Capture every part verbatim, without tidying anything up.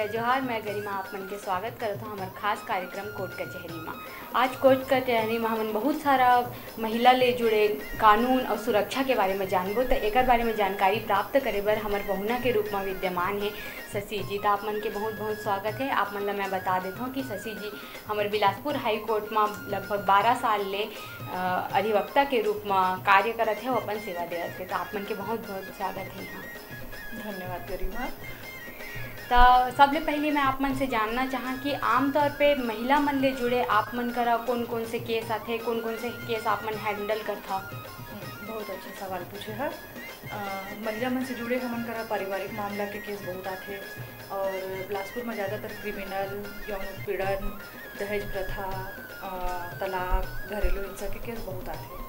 जोहार, मैं गरिमा आप मन के स्वागत करत हूँ हमर खास कार्यक्रम कोर्ट कचहरी मा। आज कोर्ट कचहरी मा हमन बहुत सारा महिला ले जुड़े कानून और सुरक्षा के बारे में जानबो। तो एकर बारे में जानकारी प्राप्त करे बर हमर बहुना के रूप में विद्यमान है शशि जी। तो आप मन के बहुत बहुत स्वागत है। आप मन ला मैं बता देता हूँ कि शशि जी हमर बिलासपुर हाई कोर्ट मा लगभग बारह साल ले, अ, अधिवक्ता के रूप मा कार्य करत है, वो अपन सेवा देवत है। तो आप मन के बहुत बहुत स्वागत है यहाँ। धन्यवाद गरिमा। त सबले पहले मैं आप मन से जानना चाहा कि आमतौर पे महिला मन ले जुड़े आप मन करा कौन कौन से केस आथे, कौन कौन से केस आप मन हैंडल करथा? हम्म, बहुत अच्छा सवाल पूछे हा। अ, महिला मन से जुड़े हमन करा पारिवारिक मामला के केस बहुत आथे और बिलासपुर में ज़्यादातर क्रिमिनल, यौन उत्पीड़न, दहेज प्रथा, अ, तलाक, घरेलू हिंसा के केस बहुत आथे।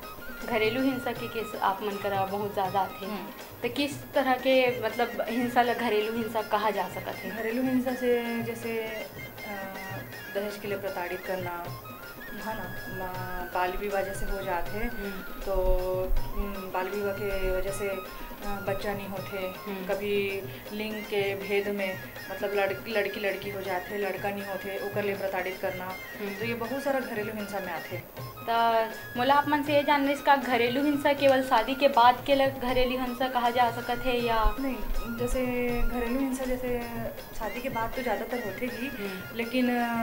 घरेलू हिंसा के केस आप मन करा बहुत ज़्यादा आथे। हम्म। तो किस तरह के, मतलब, हिंसा ला घरेलू हिंसा कहा जा सकत है? घरेलू हिंसा से जैसे, अ, दहेज के लिए प्रताड़ित करना, है ना, म-, बाल विवाह जैसे हो जाते हैं, हम्म। तो, हम्म, बाल विवाह के वजह से, अ, बच्चा नहीं होते, हम्म। कभी लिंग के भेद में, मतलब, लड़-, लड़की लड़की हो जाते, लड़का नहीं होते, ओकर लिए प्रताड़ित करना, हम्म। तो ये बहुत सारा घरेलू हिंसा में आते। त मोला आप मन से ये जानना इस का घरेलू हिंसा केवल शादी के बाद के ल-, घरेलू हिंसा कहा जा सकत है या? नहीं, जैसे घरेलू हिंसा जैसे शादी के बाद तो ज़्यादातर होते ही, हम्म। लेकिन, अ,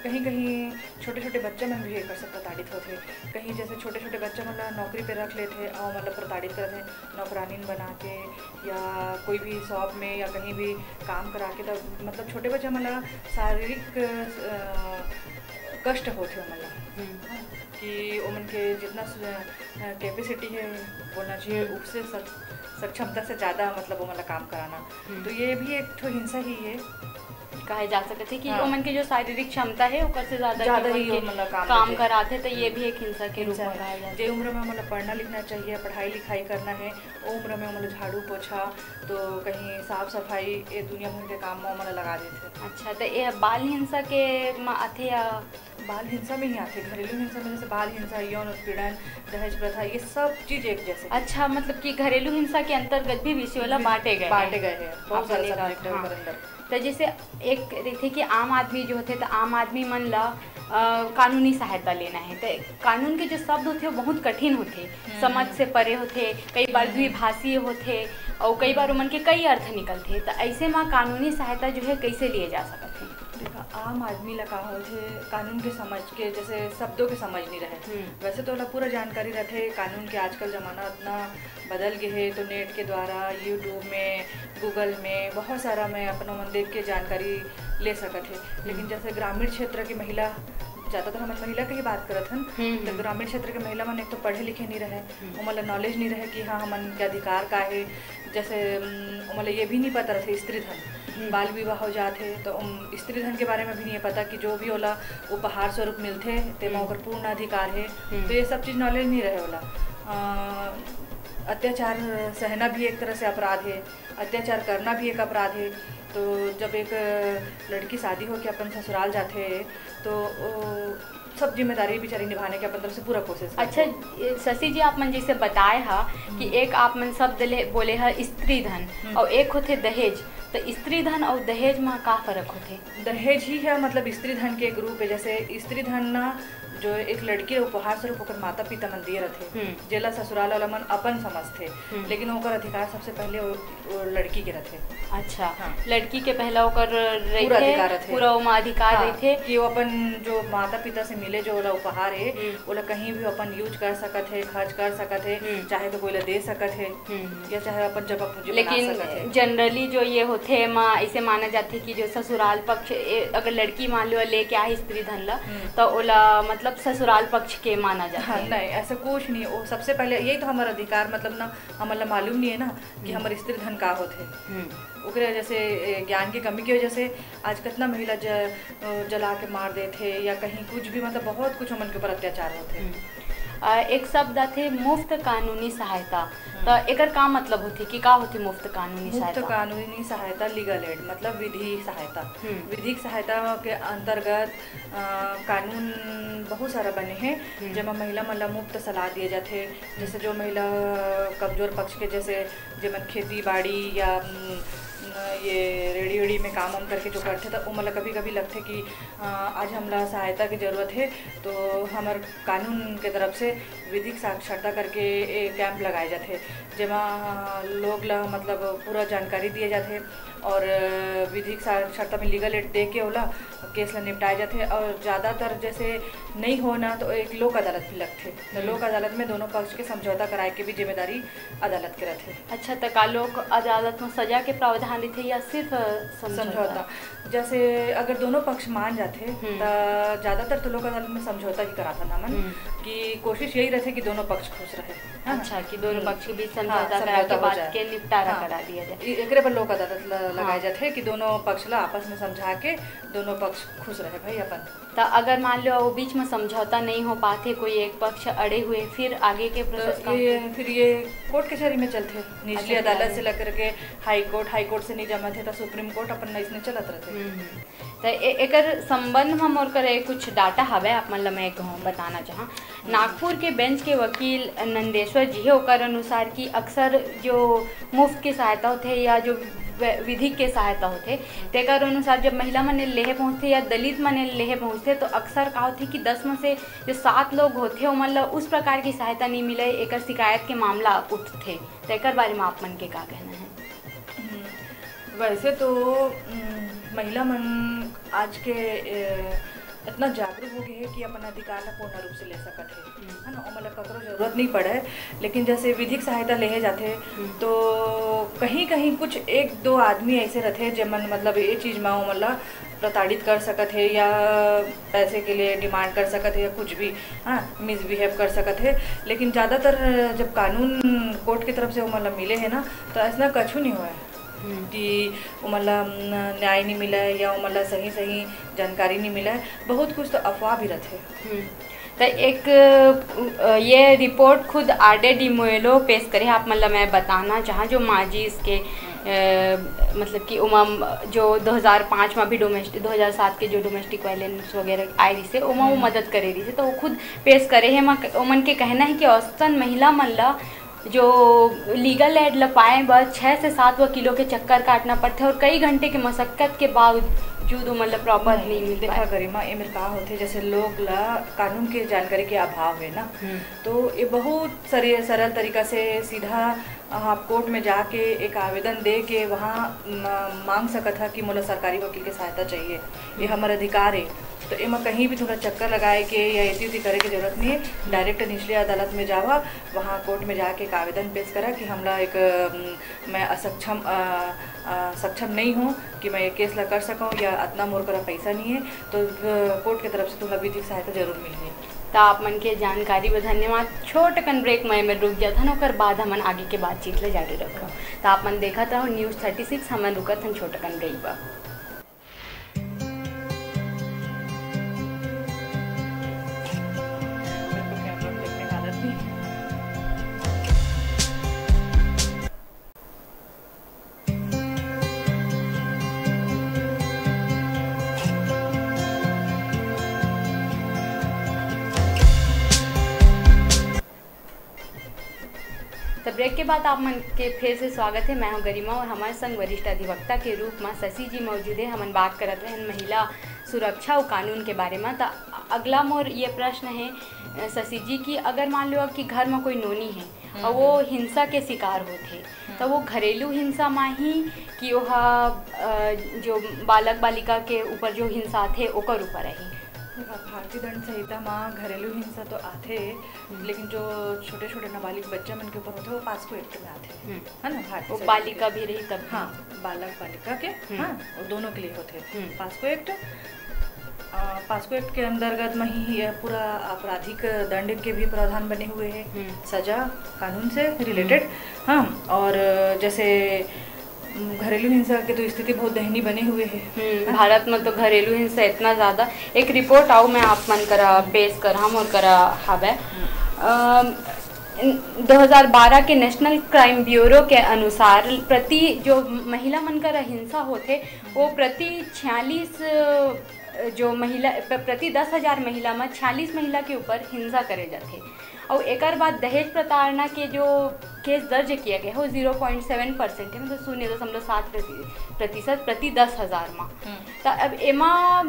कहीं-कहीं छोटे-छोटे बच्चा मन भी एकर से प्रताड़ित होथे। कहीं जैसे छोटे-छोटे बच्चा मन ला नौकरी पे रख लेथे और मतलब प्रताड़ित करथे, नौकरानीन बना के या कोई भी शॉप में या कहीं भी काम करा के, तब मतलब छोटे बच्चा मन ला शारीरिक, अ, कष्ट होथे ओमन ला। हम्म। हाँ, कि ओमन के जितना स-, अ, कैपेसिटी है, बोलना चाहिए, हम्म। उससे सक-, सक्षमता से ज़्यादा मतलब ओमन ला काम कराना। हम्म। तो ये भी एक ठो हिंसा ही है। कहे जा सकत है कि हाँ। ओमन के जो शारीरिक क्षमता है, ओकर से ज़्यादा ज़्यादा कि ही ओमन के ओमन ला काम काम देथे। कराथे, तो ये हम्म। भी एक हिंसा के रूप हिंसा में है। कहा जाथे। जे उम्र में ओमन ला पढ़ना लिखना चाहिए, पढ़ाई लिखाई करना है, ओ उम्र में ओमन ला झाड़ू पोछा, तो कहीं साफ सफाई, ये दुनिया भर के काम में ओमन ला लगा देथे। अच्छा, तो ये बाल हिंसा के म आथे या? बाल हिंसा में ही आथे, घरेलू हिंसा में जैसे बाल हिंसा, यौन उत्पीड़न, दहेज प्रथा, ये सब चीज एक जैसे। अच्छा, मतलब कि घरेलू हिंसा के अंतर्गत भी विषय वाला हम्म, बांटे गए हैं। बांटे गए हैं, बहुत आपने सारा कहा, subject है हाँ। ओकर अंदर। तो जैसे एक रहिथे कि आम आदमी जो होथे, तो आम आदमी मन ला, अ, कानूनी सहायता लेना है, तो कानून के जो शब्द होथे, वो बहुत कठिन होथे, हम्म। समझ से परे होथे, कई बार हम्म। द्विभाषीय होथे, और कई बार ओमन के कई अर्थ निकलथे। तो ऐसे में कानूनी सहायता जो है, कैसे लिए जा सकत है? देखा, आम आदमी ला का होथे, कानून के समझ के, जैसे शब्दों के समझ नहीं रहे। हम्म। वैसे तो ओला पूरा जानकारी रहथे कानून के, आजकल जमाना इतना बदल गए है, तो नेट के द्वारा, YouTube में, Google में बहुत सारा में अपन ओमन देख के जानकारी ले सकत है। लेकिन हम्म। जैसे ग्रामीण क्षेत्र की महिला, ज़्यादातर हमन महिला के ही बात करत हन, हम्म, तो हम्म। ग्रामीण क्षेत्र के महिला मन एक तो पढ़े लिखे नहीं रहे, हम्म। ओमन ला नॉलेज नहीं रहे कि हाँ, हमन के अधिकार का है। जैसे, उम, ओमन ला ये भी नहीं पता रहे स्त्री धन, हम्म। बाल विवाह हो जात है, तो, उम, स्त्री धन के बारे में भी नहीं पता कि जो भी ओला उपहार स्वरूप मिलथे, तेमा हम्म। ओकर पूर्ण अधिकार है। हम्म। तो ये सब चीज़ नॉलेज नहीं रहे ओला। अ, अत्याचार सहना भी एक तरह से अपराध है, अत्याचार करना भी एक अपराध है। तो जब एक लड़की शादी होके अपन ससुराल जाथे, तो ओ, सब जिम्मेदारी बेचारी निभाने के अपन तरफ से पूरा कोशिश करथे। अच्छा, ये शशि जी, आप मन जैसे बताए हा कि हम्म। एक आप मन शब्द ले, बोले हा स्त्री धन हम्म। और एक होथे दहेज, तो स्त्री धन और दहेज में का फर्क होथे? दहेज ही है, मतलब, स्त्री धन के एक रूप है। जैसे स्त्री धन ना, जो एक लड़की ला उपहार स्वरूप ओकर माता पिता मन दिए रथे, हम्म। जेला ससुराल वाला मन अपन समझथे, हम्म। लेकिन ओकर अधिकार सबसे पहले वो, वो लड़की के रथे। अच्छा, हाँ। लड़की के पहला ओकर पूरा रहिथे, अधिकार रथे। पूरा ओमा अधिकार हाँ, रहिथे। कि वो अपन जो माता पिता से मिले, जो ओला उपहार है, हम्म। ओला कहीं भी अपन use कर सकत है, खर्च कर सकत है, हम्म। चाहे तो कोई ला दे सकत है, हम्म। या चाहे अपन जमा पूंजी बना लेकिन सकत है। Generally जो ये होथे, एमा ऐसे माना जाथे कि जो ससुराल पक्ष, ए, अगर लड़की मान लो लेके आए स्त्री धन ला, हम्म। तो ओला, मतलब, ससुराल पक्ष के माना जाथे। हाँ, नहीं, ऐसा कुछ नहीं। वो सबसे पहले यही तो हमारा अधिकार, मतलब ना, हमन ला मालूम नहीं है ना कि हम्म। हमर स्त्री धन का होथे। हम्म। ओकरे वजह से, ए, ज्ञान के कमी की वजह से आज कितना महिला ज-, अ, जला के मार देथे या कहीं कुछ भी, मतलब, बहुत कुछ हमन के ऊपर अत्याचार होथे। हम्म। अ, एक शब्द आथे मुफ्त कानूनी सहायता, हम्म। तो एकर का मतलब होथे कि का होथे मुफ्त कानूनी मुफ्त सहायता? कानूनी सहायता, legal aid, मतलब विधिक सहायता। हम्म। विधिक सहायता के अंतर्गत, अ, कानून बहुत सारा बने हैं, हम्म। जेमा महिला मन ला मुफ्त सलाह दिए जाथे। जैसे जो महिला कमजोर पक्ष के, जैसे जेमन खेती बाड़ी या, उम, अ, ये रेडी वेडी में काम वाम करके जो करथे, त ओमन ला कभी-कभी लगथे कि, अ, आज हमला सहायता के जरूरत हे, तो हमर कानून के तरफ से विधिक साक्षरता करके ए कैंप लगाए जाथे, जेमा लोग ला मतलब पूरा जानकारी दिए जाथे और विधिक साक्षरता में लीगल एड दे के ओला केस ला निपटाए जाथे। और ज़्यादातर जैसे नहीं हो ना, तो एक लोक अदालत भी लगथे। तो हम्म। लोक अदालत में दोनों पक्ष के समझौता कराए के भी जिम्मेदारी अदालत के रथे। अच्छा, त का लोक अदालत में सजा के प्रावधान रथे या सिर्फ समझौता? समझौता। जैसे अगर दोनों पक्ष मान जाथे, हम्म। त ज्यादातर तो लोक अदालत में समझौता ही कराथन हमन, हम्म। कि कोशिश यही रथे कि दोनों पक्ष खुश रहे, है ना? अच्छा, कि दोनों हम्म। पक्ष के बीच हाँ, समझौता करा समझौता के हो बात जाए। के निपटारा हाँ। करा दिया जाए। इ-, एकरे बर लोक अदालत ल-, लगाए हाँ। जाथे कि दोनों पक्ष ला आपस में समझा के दोनों पक्ष खुश रहे भाई अपन। त अगर मान लो वो बीच में समझौता नहीं हो पाते, कोई एक पक्ष अड़े हुए, फिर आगे के तो प्रोसेस का ये, होथे? फिर ये कोर्ट कचहरी में चलथे, निचली अच्छा, अदालत से लेकर के हाई कोर्ट, हाई कोर्ट से नहीं जमत हे तो सुप्रीम कोर्ट, अपन इसने चलत रहथे। हम्म, हम्म। त ए-, एकर संबंध में मोर करे कुछ डाटा हवे, आप मन ल मैं एक बताना चाहूँ। हम्म। नागपुर के बेंच के वकील नंदेश्वर जी हे, ओकर अनुसार कि अक्सर जो मुफ्त के सहायता होथे या जो व-, विधिक के सहायता होथे, तेकर अनुसार जब महिला मन लेहे पहुँचथे या दलित मन लेहे पहुँचथे, तो अक्सर का होथे कि दस में से जो सात लोग होथे, ओमन ल उस प्रकार की सहायता नहीं मिले, एकर शिकायत के मामला उठथे। तेकर बारे में आप मन के का कहना है? हम्म, वैसे तो, हम्म, महिला मन आज के, ए, इतना जागरूक हो गए हैं कि अपन अधिकार ला पूर्ण रूप से ले सकत है, हम्म। है ना, ओमन ला ककरो जरूरत नहीं पड़े। लेकिन जैसे विधिक सहायता लेहे जाथे, हम्म। तो कहीं-कहीं कुछ एक दो आदमी ऐसे रहते हैं, जेमन मतलब ये चीज में ओमन ला प्रताड़ित कर सकत है या पैसे के लिए डिमांड कर सकत है या कुछ भी, हाँ, मिसबिहेव कर सकत है। लेकिन ज़्यादातर जब कानून कोर्ट की तरफ से ओमन ला मिले है ना, तो ऐसा कछु नहीं हुआ है। हम्म। कि ओमन ला, न, न्याय नहीं मिला है या ओमन ला सही, सही जानकारी नहीं मिला है। बहुत कुछ तो अफवाह भी रहते हैं। हम्म। तो एक, अ, ये रिपोर्ट खुद आरडे डिमोएलो पेश करे, आप मन ला मैं बताना चाहाँ, जो माजी इसके, अ, मतलब कि ओमा जो दो हज़ार पाँच में भी डोमेस्टिक, दो हज़ार सात के जो डोमेस्टिक वायलेंस वगैरह आए रहिसे, ओमा वो हम्म। मदद करे रहिसे, तो वो खुद पेश करे हे। ओमन के कहना है कि औसतन महिला मन ला जो लीगल एड ल पाए बर छह से सात वकीलों के चक्कर काटना पड़थे और कई घंटे के मशक्कत के बावजूद ओमन ल प्रॉपर नहीं मिल देखा पाए। गरिमा, एमेर का होथे, जैसे लोग ला कानून के जानकारी के अभाव है ना, हम्म। तो ये बहुत सरे-, सरल तरीका से सीधा आप कोर्ट में जाके एक आवेदन दे के वहाँ म-, मांग सकत हा कि मोला सरकारी वकील के सहायता चाहिए, ये हम्म। हमर अधिकार है। तो एमा कहीं भी थोड़ा चक्कर लगाए के या एती उती करे के जरूरत नहीं है। डायरेक्ट निचली अदालत में जावा, वहाँ कोर्ट में जाके एक आवेदन पेश करा कि हमला एक, अम, मैं असक्षम, अ, अ, सक्षम नहीं हूँ कि मैं ये केस ला कर सकूँ या अतना मोर करा पैसा नहीं है, तो, अ, कोर्ट के तरफ से तुमला विधिक सहायता जरूर मिलही। त आप मन के जानकारी बर धन्यवाद। छोटकन ब्रेक में, में रुक जाथन, ओकर बाद हमन आगे के बातचीत ला जारी रखब। त आप मन देखत रहो न्यूज़ थर्टी सिक्स, हमन रुकत हन छोटकन ब्रेक बर। त ब्रेक के बाद आप मन के फिर से स्वागत है। मैं हूं गरिमा और हमारे संग वरिष्ठ अधिवक्ता के रूप में शशि जी मौजूद है। हमन बात करत रहन महिला सुरक्षा और कानून के बारे में। त अगला मोर ये प्रश्न है, अ, शशि जी, कि अगर मान लो कि घर में कोई नोनी है हम्म, और वो हम्म। हिंसा के शिकार होथे, हम्म। त वो घरेलू हिंसा में ही कि ओहा, अ, जो बालक बालिका के ऊपर जो हिंसा आथे ओकर ऊपर आही? देखा, भारतीय दंड संहिता में घरेलू हिंसा तो आथे, हम्म। लेकिन जो छोटे-छोटे नाबालिग बच्चा मन के ऊपर होथे, वो पास्को एक्ट में आथे, हम्म। है ना, भारतीय वो संविधान बालिका के। भी रही तब भी। हाँ, बालक बालिका के, हम्म। हाँ, वो दोनों के लिए होथे। हम्म। पास्को एक्ट, अ, पास्को एक्ट के अंतर्गत में ही ये पूरा आपराधिक दंड के भी प्रावधान बने हुए हैं, हम्म। सजा कानून से रिलेटेड। हम्म। हाँ, और जैसे घरेलू हिंसा के तो स्थिति बहुत दयनीय बने हुए है। हम्म, भारत में तो घरेलू हिंसा इतना ज्यादा। एक रिपोर्ट आऊ मैं आप मन करा पेश करहूं, मोर करा हवय। हम्म। अम, दो हज़ार बारह के नेशनल क्राइम ब्यूरो के अनुसार प्रति जो महिला मन करा हिंसा होथे, वो प्रति छियालीस, अ, जो महिला, प-, प्रति दस हज़ार महिला में छियालीस महिला के ऊपर हिंसा करे जाथे। और एकर बाद दहेज प्रताड़ना के जो केस दर्ज किया गया है, वो ज़ीरो पॉइंट सेवन परसेंट है, मतलब शून्य दशमलव सात प्रति-, प्रतिशत प्रति दस हज़ार में। हम्म। तो अब एमा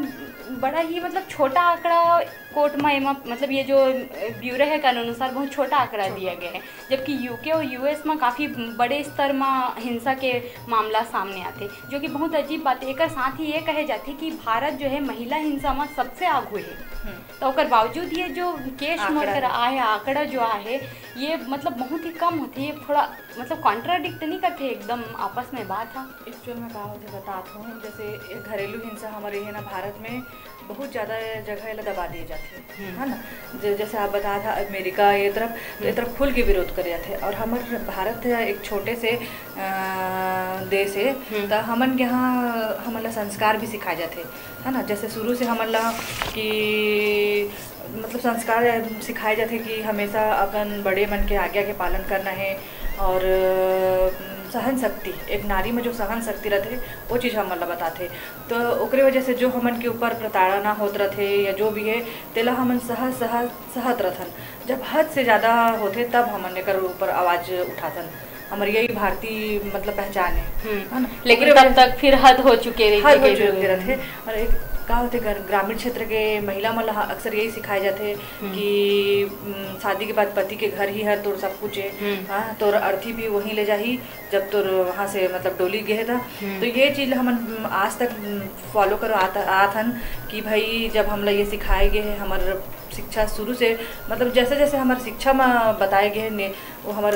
बड़ा ही, मतलब, छोटा आंकड़ा कोर्ट में एमा, मतलब, ये जो ब्यूरो है, कानून अनुसार बहुत छोटा आंकड़ा छोटा। दिया गया है, जबकि यूके और यूएस में काफ़ी बड़े स्तर में हिंसा के मामला सामने आते, जो कि बहुत अजीब बात है। एकर साथ ही ये कहे जाते कि भारत जो है, महिला हिंसा में सबसे आगू है। हम्म। तो ओकर बावजूद ये जो केस आंकड़ा मोर कर है। आए, आंकड़ा जो आहे, ये, मतलब, बहुत ही कम होते। ये थोड़ा, मतलब, कॉन्ट्राडिक्ट नहीं करते एकदम आपस में बात? हाँ, एक्चुअल में का होते, बतात हूँ, जैसे ये घरेलू हिंसा हमारे है ना, भारत में बहुत ज़्यादा जगह एला दबा दिए जाते, हम्म। है ना? ज-, जैसे आप बता था, अमेरिका ये तरफ, तो ये हम्म। तरफ खुल के विरोध करे जाते, और हमर भारत एक छोटे से, अ, देश है, हम्म। तो हमन के यहाँ हमन ला संस्कार भी सिखाए जाते, है ना? जैसे शुरू से हमन ला कि, मतलब, संस्कार सिखाए जाते कि हमेशा अपन बड़े मन के आज्ञा के पालन करना है, और, अ, सहन शक्ति, एक नारी में जो सहन शक्ति रहते, वो चीज़ हमन ला बताते। तो ओकरे वजह से जो हमन के ऊपर प्रताड़ना होत रथे या जो भी है, तेला हमन सहज, सहज, सहत रथन। जब हद से ज़्यादा होथे, तब हमन एकर ऊपर आवाज़ उठाथन। हमर यही भारतीय, मतलब, पहचान है, हम्म। है ना? लेकिन ओकरे तब वजह से तक फिर हद हो चुके रहिथे हद हो कई चुके बार। रहिथे। और एक का होथे, ग्र-, ग्रामीण क्षेत्र के महिला मन ला अक्सर यही सिखाए जाथे हम्म। कि, उम, शादी के बाद पति के घर ही हर तोर सब कुछ है, हम्म। हाँ, तोर अर्थी भी वहीं ले जाही, जब तोर वहाँ से, मतलब, डोली गे हे त। हम्म। तो ये चीज हमन, उम, आज तक, उम, फॉलो करो आत, आत हन कि भाई, जब हमला ये सिखाए गे हे, हमर शिक्षा शुरू से, मतलब, जैसे जैसे हमर शिक्षा में बताए गे हे, ने-, वो हमर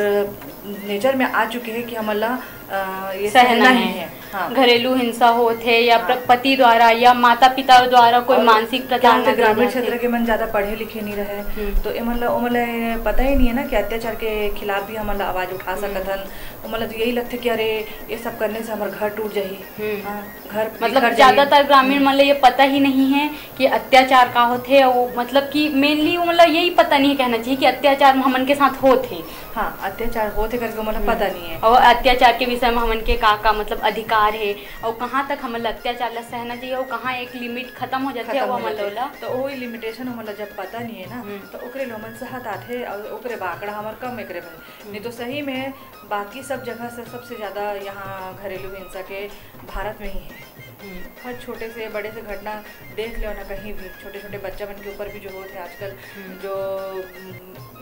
नेचर में आ चुके हे कि हमन ला, अ, ये सहना सहना ही है। है। हाँ। घरेलू हिंसा होत हे या हाँ। प्र-, पति द्वारा या माता पिता द्वारा कोई और मानसिक क्या होता है, प्रताड़ना दी ग्रामीण जाथे। क्षेत्र के मन ज्यादा पढ़े लिखे नहीं रहे, हम्म। तो एमन ला, ओमन ला ये पता ही नहीं है ना कि अत्याचार के खिलाफ भी हमन ला आवाज उठा हम्म। सकत हन। ओमन ला तो यही लगथे कि अरे, ये सब करने से हमर घर टूट जाही। हम्म। हाँ, घर मतलब बिखर जाही। ज्यादातर ग्रामीण हम्म। मन ला ये पता ही नहीं है कि अत्याचार का होथे, अउ मतलब कि मेनली वो, मतलब, यही पता नहीं कहना चाहिए कि अत्याचार हमन के साथ होत हे। हाँ, अत्याचार होत हे करके ओमन ला हम्म। पता नहीं है। और अत्याचार के विषय में हमन के का, का मतलब अधिकार हे, और कहाँ तक हमन ला अत्याचार ला सहना चाहिए, और कहाँ एक लिमिट खत्म हो जाथे, खत्म वो हो हमन जाथे। ला तो वही लिमिटेशन हमन ला जब पता नहीं है ना, हम्म। तो ओकरे ले ओमन सहत आथे, और ओकरे बाकड़ा हमर कम एकरे बर। हम्म। नहीं तो सही में बाकी सब जगह से सबसे ज्यादा यहाँ घरेलू हिंसा के भारत में ही है। हम्म। हर छोटे से बड़े से घटना देख लो ना, कहीं भी छोटे छोटे बच्चा मन के ऊपर भी जो होत है आजकल, हम्म। जो, उम,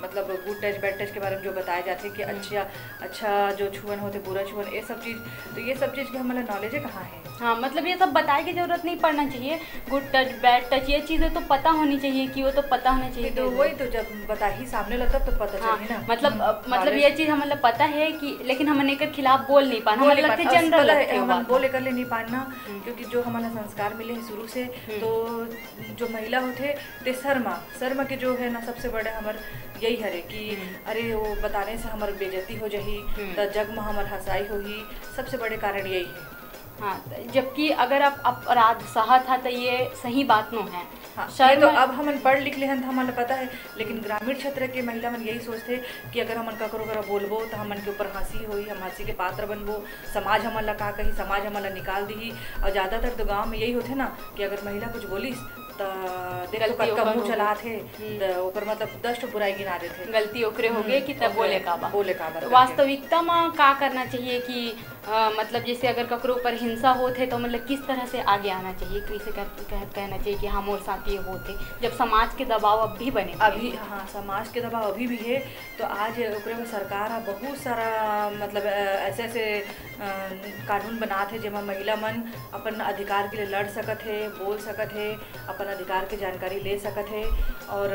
मतलब, गुड टच बैड टच के बारे में जो बताया जाथे कि हम्म। अच्छा, अच्छा जो छुअन होथे, बुरा छुअन, ये सब चीज, तो ये सब चीज के हमन ला नॉलेज कहाँ है? हाँ, मतलब, ये सब बताए के जरूरत नहीं पड़ना चाहिए। गुड टच, बैड टच, ये चीजें तो पता होनी चाहिए कि वो तो पता होना चाहिए नहीं तो कि वही तो, जब बताही सामने ला, तब तो पता हाँ, चलही ना। मतलब, हम्म, अ, मतलब, नॉलेज। ये चीज हमन ला पता है कि, लेकिन हमन एकर खिलाफ बोल नहीं पान, बोल हमन नहीं लगथे पान, जनरल पता है, लगथे वो हमन बात। बोल एकर ले नहीं पान ना, हम्म। क्योंकि जो हमन ला संस्कार मिले है शुरू से, हम्म। तो जो महिला होथे, ते शर्मा, शर्मा के जो है ना, सबसे बड़े हमर यही हरे कि हम्म। अरे, वो बताने से हमर बेइज्जती हो जाही, हम्म। त जग में हमर हंसाई होही, सबसे बड़े कारण यही है। हाँ, त-, जबकि अगर आप अपराध सहत हा, त ये सही बात नो है। हाँ, शर्म ये तो अब हमन पढ़ लिख लेहन, त हमन ला पता है, लेकिन ग्रामीण क्षेत्र के महिला मन यही सोचथे कि अगर हमन ककरो करा बोलबो, त हमन के ऊपर हंसी होही, हम हंसी के पात्र बनबो, समाज हमन ला का कही, समाज हमन ला निकाल दिही। और ज्यादातर तो गांव में यही होथे ना कि अगर महिला कुछ बोलिस, त देख तो गलती कतका ओकर मुंह होगे। चलात हे, हम्म। त ओकर मतलब दस ठो बुराई गिना देथे। गलती ओकरे होगे हम्म, कि तब ओकरे बोले का बा। बोले का बा तो करके। वास्तविकता में का करना चाहिए कि, अ, मतलब, जैसे अगर ककरो ऊपर हिंसा होत हे, तो मतलब किस तरह से आगे आना चाहिए, कैसे कह-, कह-, कहना चाहिए कि हाँ, मोर साथ ये होत हे, जब समाज के दबाव अब भी बने हुए अभी, हैं। हाँ, समाज के दबाव अभी भी है, तो आज ओकरे में सरकार ह बहुत सारा, मतलब, अ, ऐसे-ऐसे, अ, कानून बनात हे, जेमा महिला मन अपन अधिकार के लिए लड़ सकत हे, बोल सकत हे, अपन अधिकार के जानकारी ले सकत हे और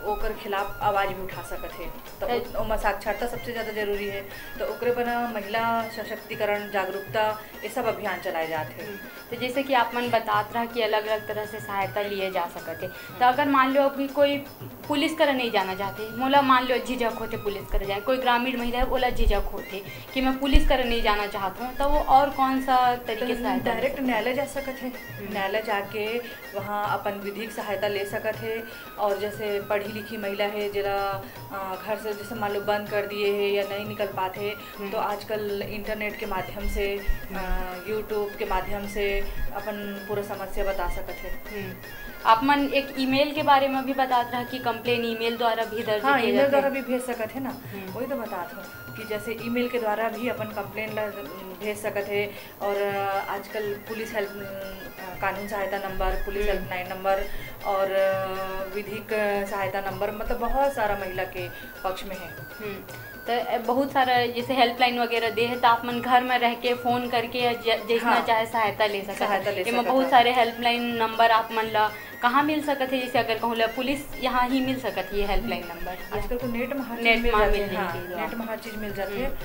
ओकर खिलाफ आवाज भी उठा सकत हे। तो त- उ-, ओमा साक्षरता सबसे ज्यादा जरूरी है। तो ओकरे बर महिला सशक्तिकरण, जागरूकता, ये सब अभियान चलाए जात हे। हम्म। तो जैसे कि आप मन बतात रहा कि अलग-अलग तरह से सहायता लिए जा सकत हे, तो अगर मान लो कि कोई पुलिस करा नहीं जाना चाहते, मोला मान लो झिझक होते पुलिस करा जाए, कोई ग्रामीण महिला है, ओला झिझक होते कि मैं पुलिस करा नहीं जाना चाहत हूँ, तो वो और कौन सा तरीके से तो सहायता ले डायरेक्ट सकते हैं? न्यायालय जा सकत है। हम्म। न्यायालय जाके वहाँ अपन विधिक सहायता ले सकत है। और जैसे पढ़ी लिखी महिला है, जेला, अ, घर से जैसे मान लो बंद कर दिए है या नहीं निकल पाते, हम्म। तो आजकल इंटरनेट के माध्यम से, अ, YouTube के माध्यम से अपन पूरा समस्या बता सकत हे। हम्म। आप मन एक ईमेल के बारे में भी बतात रहा कि कंप्लेन ईमेल द्वारा भी दर्ज हाँ, किया ईमेल जाथे। द्वारा भी भेज सकत हे ना। हम्म। वही तो बतात हूँ कि जैसे ईमेल के द्वारा भी अपन कंप्लेन ला भेज सकत हे। और, अ, आजकल पुलिस हेल्प, अ, कानून सहायता नंबर, पुलिस हम्म। हेल्पलाइन नंबर और, अ, विधिक सहायता नंबर, मतलब बहुत सारा महिला के पक्ष में है। हम्म। तो, अ, बहुत सारा जैसे हेल्पलाइन वगैरह दे है, तो आप मन घर में रह के फोन करके या ज-, जैसना हाँ। चाहे सहायता ले सकत सहायता ले एमा सकत बहुत है। सारे हेल्पलाइन नंबर आप मन ला कहाँ मिल सकत है? जैसे अगर कहूँ ला पुलिस यहाँ ही मिल सकत है ये हेल्पलाइन नंबर? आजकल तो नेट में हर चीज नेट मिल में जाथे। मिल हाँ, जाथे, नेट में हर चीज मिल जाथे। हम्म।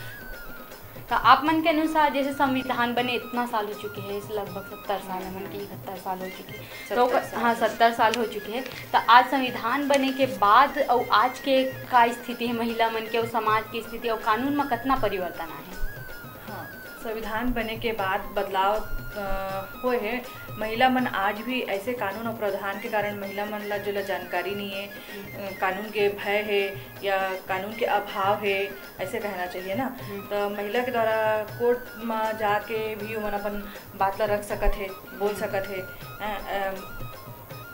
तो आप मन के अनुसार जैसे संविधान बने इतना साल हो चुके हैं, इस लगभग सत्तर साल, हमन के इकहत्तर साल हो चुके हैं। तो सत्तर साल। हाँ, सत्तर साल हो चुके हैं। तो आज संविधान बने के बाद अउ आज के का स्थिति है महिला मन के, अउ समाज की स्थिति, अउ कानून में कितना परिवर्तन आए? हाँ, संविधान बने के बाद बदलाव, अ, होए हे। महिला मन आज भी ऐसे कानून और प्रावधान के कारण महिला मन ला जो ला जानकारी नहीं है, अ, कानून के भय है या कानून के अभाव है, ऐसे कहना चाहिए ना। हम्म। तो महिला के द्वारा कोर्ट में जाके भी उमन अपन बात ला रख सकत है, बोल सकत है। अ, अ,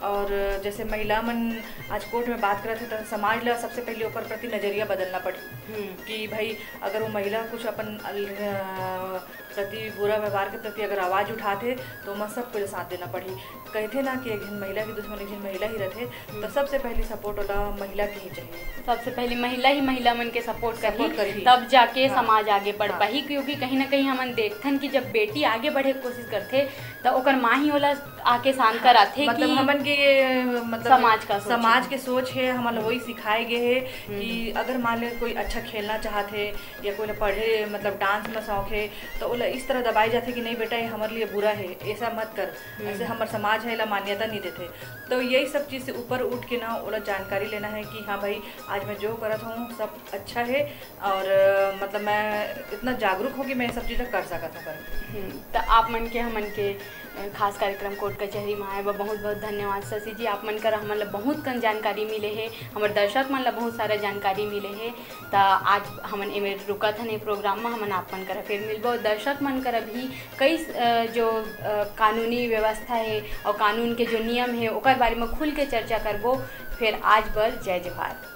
और जैसे महिला मन आज कोर्ट में बात करत है, तो समाज ला सबसे पहले ओकर प्रति नजरिया बदलना पड़ी हम्म। कि भाई, अगर वो महिला कुछ अपन अल-, अ, प्रति बुरा व्यवहार के प्रति अगर आवाज उठात है, तो ओमा सब कोई साथ देना पड़ी। कहते ना कि एक झन महिला की दुश्मन एक झन महिला ही रहते, तो हम्म। सबसे पहली सपोर्ट वाला महिला की ही चाहिए। सबसे पहली महिला ही महिला मन के सपोर्ट सपोर्ट करही, करही। तब जाके हाँ। समाज आगे बढ़ हाँ। पाही, क्योंकि कहीं ना कहीं हमन देखथन कि जब बेटी आगे बढ़े के कोशिश करथे, त ओकर माँ ही ओला आके शांत हाँ, कराथे मतलब कि हमन के ये, मतलब समाज का सोच समाज है। के सोच है, हमन ला हम्म। वही सिखाए गए है हम्म। कि अगर मान ले कोई अच्छा खेलना चाहत है या कोई ला पढ़े, मतलब डांस में शौक है, तो ओला इस तरह दबाए जाथे कि नहीं बेटा, ये हमारे लिए बुरा है, ऐसा मत कर, हम्म। ऐसे हमर समाज है, एला मान्यता नहीं देथे। तो यही सब चीज़ से ऊपर उठ के ना ओला जानकारी लेना है कि हाँ भाई, आज मैं जो करत हूँ सब अच्छा है और, अ, मतलब मैं इतना जागरूक हूँ कि मैं ये सब चीज़ें कर सकत हूँ करके। हम्म, त आप मन के, हमन के, अ, खास कार्यक्रम कोर्ट कचहरी में आए बर बहुत बहुत धन्यवाद शशि जी। आप मन कर हमन ला बहुत कन जानकारी मिले हे, हमर दर्शक मन ला बहुत सारा जानकारी मिले हे। त आज हमन एमे रुकत हन, ए प्रोग्राम में हमन आप मन करा फिर मिलबो। दर्शक मन करा भी कई, अ, जो, अ, कानूनी व्यवस्था है और कानून के जो नियम है ओकर बारे में खुल के चर्चा करबो। फिर आज बर जय जोहार।